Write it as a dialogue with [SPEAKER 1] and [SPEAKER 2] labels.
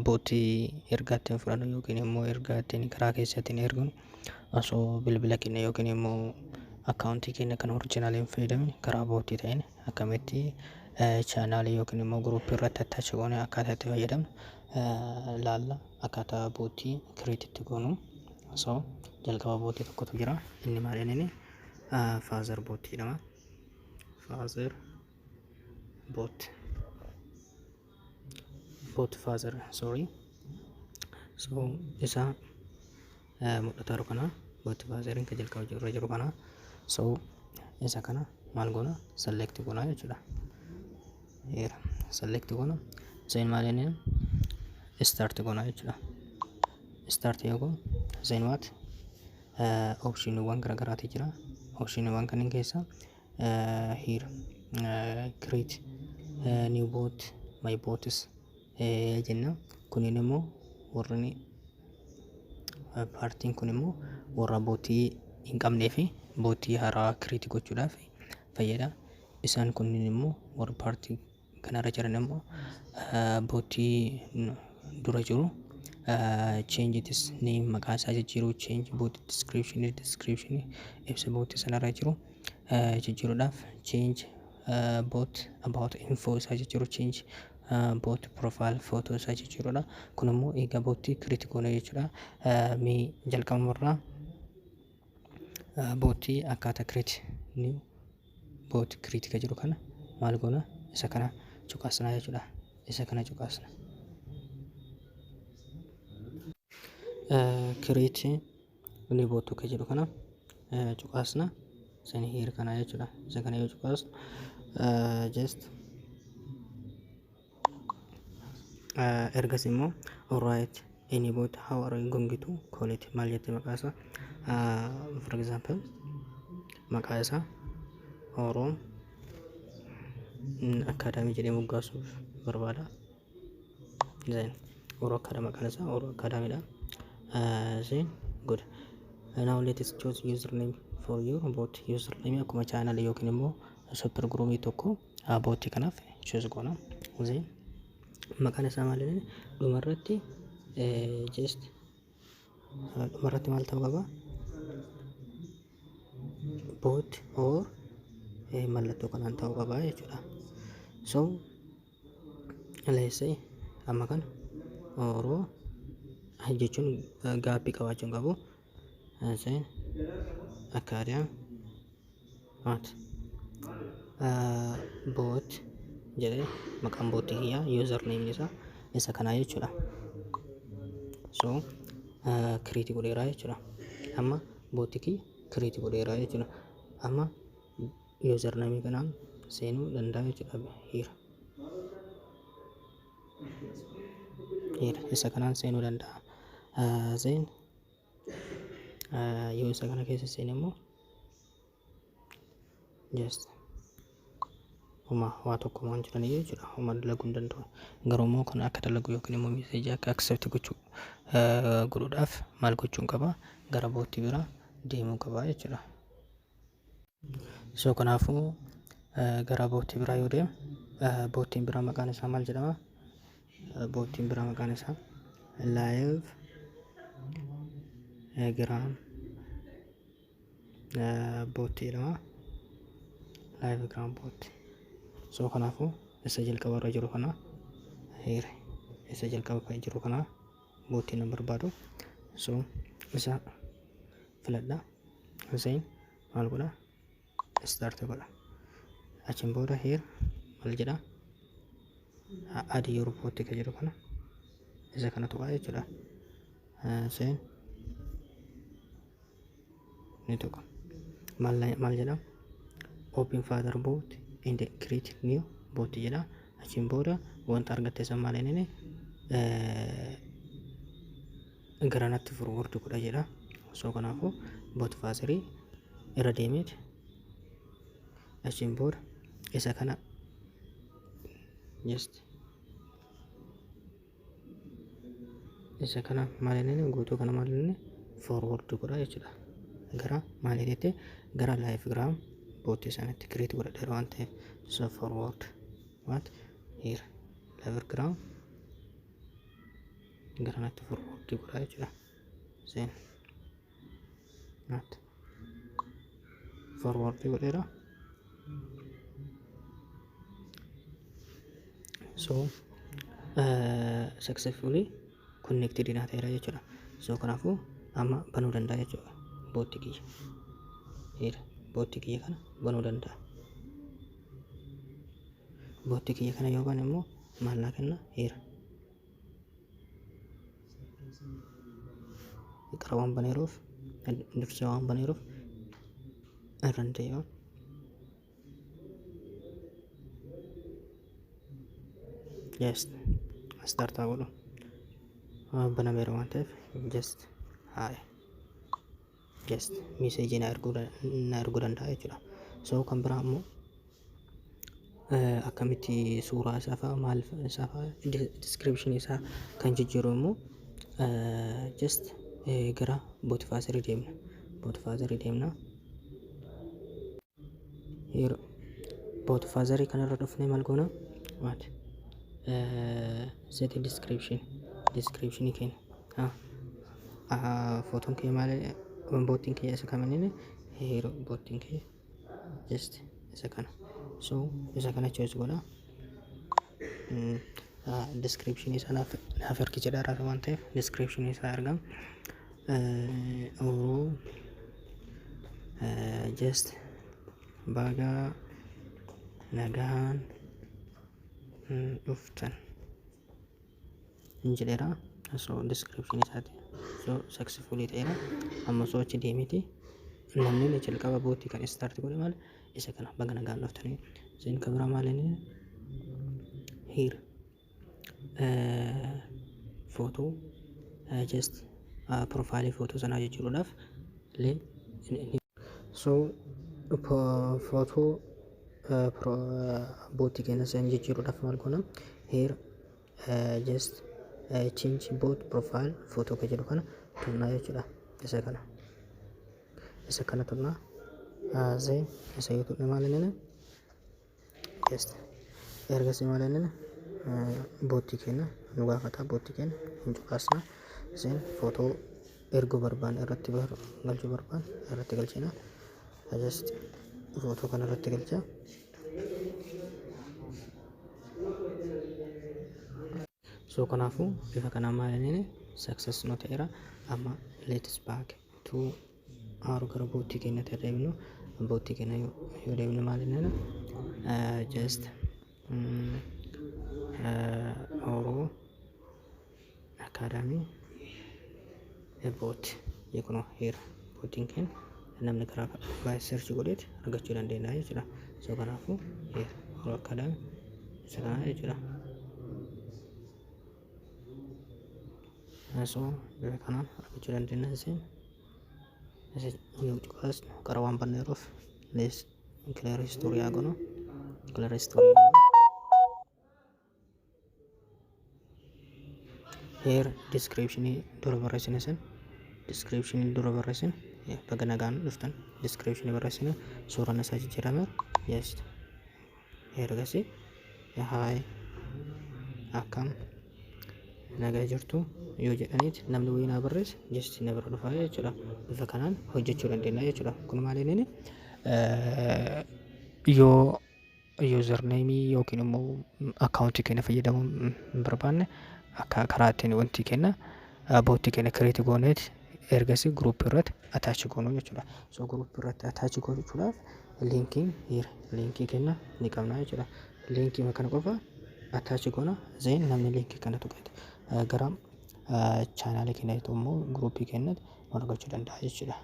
[SPEAKER 1] Bootii ergaa ittiin fudhannu yookiin immoo ergaa ittiin karaa keessaatiin erginu osoo bilbila keenya yookiin immoo akkaawuntii keenya kan oriijinaalii hin fayyadamne karaa bootii ta'een akkamitti chaanaalii yookiin immoo guruppii irratti attach goone akkaataa itti fayyadamnu laalla, akkaataa bootii kireetitti goonu. So jalqaba bootii tokkotu jira, inni maal inni Father bootii jedhama. Father bot, bot father, sorry. So isa mul'ataa jiru kana, bot fatheriin kan jalqaba irra jiru kana. So isa kana maal goona? Select goona jechuudha. Here select goona, then maal inni start goona jechuudha. Start yoo goonu, then what, optioniiwwan garagaraatu jira. Optioniiwwan kanneen keessa here create new bot, my bots jenna. Kunin immoo warri paartiin kun immoo warra bootii hin qabnee fi bootii haaraa create gochuudhaaf fayyada. Isaan kunniin immoo, warri paartii kanarra jiran immoo, bootii dura jiru change its name, maqaa isaa jijjiiruu, change bot description, description ibsa bootii sanarra jiru jijjiiruudhaaf, change bot about info isaa jijjiiruu, change bot profile photo isaa jijjiiruudha. Kun immoo egaa bootii create goone jechuudha. Mee jalqabumarraa bootii akkaataa create new bot create ka jedhu kana maal goona? Isa kana cuqaasnaa jechuudha. Isa kana cuqaasna. Create new bot ka jedhu kana cuqaasna. Sani here kana jechuudha. Isa kana yoo cuqaasnu, just ergas immoo alright, any bot, how are you going to call it? Maal jette maqaa isaa? For example, maqaa isaa Oromo Academy jedhee moggaasuuf barbaada. Then Oro Academy, maqaan isaa Oro Academy dha. Then good, now let us choose username for your bot. Username akkuma channel yookiin immoo super groupii tokko bootii kanaaf choose goona. Then maqaan isaa maal inni? Dhumarratti, just dhumarratti maal ta'uu qaba? Bot or mallattoo kanaan ta'uu qaba jechuudha. So let's say amma kana Oro jechuun gapii qabaachuu hin qabu. Then Academy what bot jedhee maqaan bootii kiyyaa, username isaa isa kanaa jechuudha. So create godheeraa jechuudha. Amma bootii kiyya create godheeraa jechuudha. Amma username kanaan seenuu danda'a jechuudha. Here isa kanaan seenuu danda'a. Then yoo isa kana keessa seene immoo, just homa waa tokko waan jiranii jechuudha. Homa dalaguu hin danda'u. Garuu immoo kan akka dalagu yookiin immoo messageii akka accept gochuu godhuudhaaf maal gochuun qaba? Gara bootii biraa deemuu qaba jechuudha. So kanaafuu gara bootii biraa yoo deemu, bootiin biraa maqaan isaa maal jedhama? Bootiin biraa maqaan isaa Live Gram bootii jedhama. Live Gram bot. So kanaafuu isa jalqaba irra jiru kana, here isa jalqaba kan jiru kana bootii nan barbaadu. So isa filadha. Then maal godha? Start godha. Achiin booda here maal jedha? Add your bot ka jedhu kana, isa kana tuqaa jechuudha. Then ni tuqa. Maal jedha? Open father bot and create new bot jedha. Achiin booda wanta argatte san maal inni garanatti forward godha jedha. So kanaafuu bot fatherii irra deemeet achiin booda isa kana just isa kana maal inni guutuu kana maal inni forward godha jechuudha. Gara maaliititti? Gara Live Gram bootii sanatti create godhadheera waan ta'eef. So forward what, here Live Gram Gara kanatti forward godha jechuudha. Then not forward godheera. So successfully connected naa ta'eera jechuudha. So kanaafuu amma banuu danda'a jechuudha bootti kiyya. Here bootti kiyya kana banuu danda'a. Bootti kiyya kana yoo bane immoo maal naa kenna? Here qara waan baneeruuf, dursee waan baneeruuf irran deema. Just start haa godhu, banameera waan ta'eef. Just haaya, just message na erguu danda'a jechuudha. So kan biraa immoo akkamitti suuraa isaa fa'a, maal isaa fa'a, description isaa kan jijjiiru immoo just gara BotFather deemna. BotFather deemna. Yeroo BotFather kanarra dhufnee maal goona? What set description, description keenya, footoon kee maal, boottiin kee isa kamiin? Yeroo boottiin kee just isa kana. So isa kana choice godha. Description isaa naaf ergi jedha waan ta'eef description isaa ergam. Oroo just baga nagaan dhuftan jedheera. So description isaati so successfully ta'eera. Amma so achi deemiti namni ni jalqaba bootii kan start godhe maal isa kana, baga nagaan dhuftanii. Isin kan biraa maal inni here footoo just profile footoo sanaa jijjiiruudhaaf illee. So footoo bootii keenya san jijjiiruudhaaf maal goona? Here just change bot profile photo ka jedhu kana tuqnaa jechuudha. Isa kana tuqnaa. Then isa yoo tuqne maal inni just ergasii maal inni bootii keenya nu gaafata. Bootii keenya hin cuqaasna. Then footoo erguu barbaanne irratti galchuu barbaanne irratti galchina. Just footoo kana irratti galcha. So kanaafuu bifa kanaan maal inni success nu ta'eera. Amma let's back to our gara bootii keenyatti deebinu. Bootii keenya yoo deebinu maal inni just Oro Academy bot kunoo here bootiin keenya namni karaa baay'ee search godheet argachuu dandeenya jechuudha. So kanaafuu here Oro Academy isa kana jechuudha. So bifa kanaan argachuu dandeenya. Isin isa yoo cuqaasnu qara waan banneeruuf let's clear history haa goonu. Clear history here, description dura barreessine san, description dura barreessine, baga nagaan dhuftan description barreessine, suuraan isaa jijjiirame. Yes, ergasii hi, akkam nagaa jirtu yoo jedhaniit namni wayii naa barreesse, just na bira dhufaa jechuudha. Bifa kanaan hojjechuu dandeenya jechuudha. Kun maal inni yoo username yookiin immoo akkaawuntii keenya fayyadamuu hin barbaanne, akka karaa ittiin wanti keenya bootii keenya create gooneet ergasii guruupii irratti attach goonuu jechuudha. So guruupii irratti attach gochuudhaaf liinkiin here liinkii keenya ni qabna jechuudha. Liinkii kana qofa attach goona. Then namni liinkii kana tuqeet gara chaanaalii keenyatti immoo guruupii keenyatti nu argachuu danda'a jechuudha.